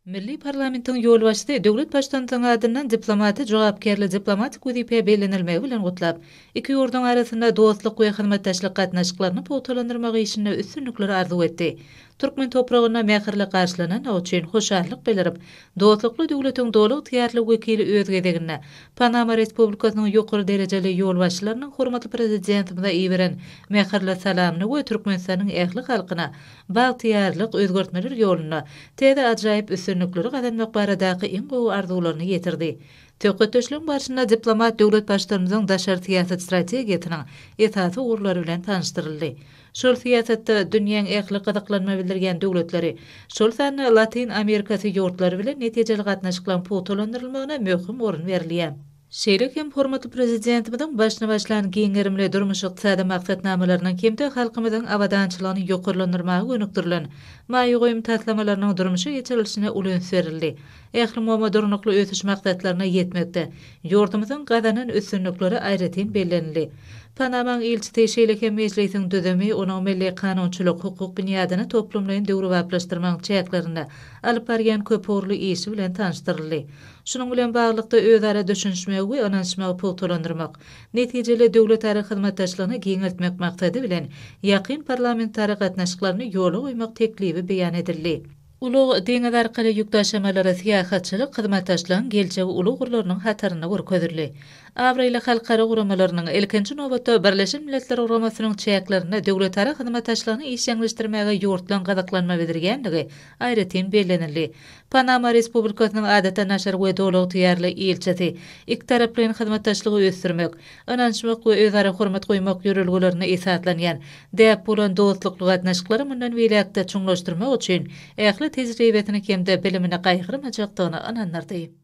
Milli parlamentiň ýolbaşçysy döwlet Baştutanymyzyň adyndan diplomaty jogapkärli diplomatik wezipä bellenilmegi bilen gutlap, iki ýurduň arasynda dostluk we hyzmatdaşlyk gatnaşyklaryny pugtalandyrmak işinde üstünlikler arzuw etdi. Türkmen topragynda mähirli garşylanandygy üçin hoşallyk bildirip, dostlukly döwletiň doly ygtyýarly wekili öz gezeginde Panama Respublikasynyň ýokary derejeli ýolbaşçylarynyň hormatly Prezidentimize iberen mähirli salamyny we Türkmenistanyň ähli halkyna bagtyýarlyk, özgertmeler ýolunda täze ajaýyp üstünlikleri gazanmak baradaky iň gowy arzuwlaryny ýetirdi. Söhbetdeşligiň barşynda diplomat döwlet Baştutanymyzyň daşary syýasat strategiýasynyň esasy ugurlary bilen tanyşdyryldy. Şol syýasatda dünýäň ähli gyzyklanma bildirýän döwletleri, şol sanda Latyn Amerikasy ýurtlary bilen netijeli gatnaşyklaryň pugtalandyrylmagyna möhüm orun berilýär. Şeýle hem hormatly Prezidentimiziň başyny başlan giň gerimli durmuş-ykdysady maksatnamalarynyň hem-de halkymyzyň abadançylygyny ýokarlandyrmaga gönükdirilen maýa goýum taslamalarynyň durmuşa geçirilişine uly üns berildi. Ählumumy Durnukly ösüş maksatlaryna ýetmekde ýurdumyzyň gazanan üstünlikleri aýratyn bellenildi. Panamaň ilçisi şeýle hem Mejlisiň düzümi, onuň milli kanunçylyk-hukuk binýadyny toplumlaýyn döwrebaplaşdyrmagyň çäklerinde alyp barýan köpugurly işi bilen tanyşdyryldy. Şunuň bilen baglylykda, özara düşünişmegi we ynanyşmagy pugtalandyrmak, netijeli döwletara hyzmatdaşlygyny giňeltmek maksady bilen, ýakyn parlamentara gatnaşyklaryny ýola goýmak teklibi beýan edildi. Ulag, deňiz arkaly ýük daşamalary, syýahatçylyk hyzmatdaşlygyň geljegi uly ugurlarynyň hatarynda görkezildi. Abraýly halkara guramalarynyň, ilkinji nobatda, Birleşen Milletler Guramasynyň çäklerinde döwletara hyzmatdaşlygyny işjeňleşdirmäge ýurtlaryň gyzyklanma bildirýändigi aýratyn bellenildi. Panama Respublikasynyň Adatdan daşary we Doly ygtyýarly ilçisi ikitaraplaýyn hyzmatdaşlygy ösdürmek, ynanyşmak we özara hormat goýmak ýörelgelerine esaslanýan däp bolan dostlukly gatnaşyklary mundan beýläk-de çuňlaşdyrmak üçin ähli tejribesini hem-de bilimini gaýgyrmajakdygyna ynandyrdy.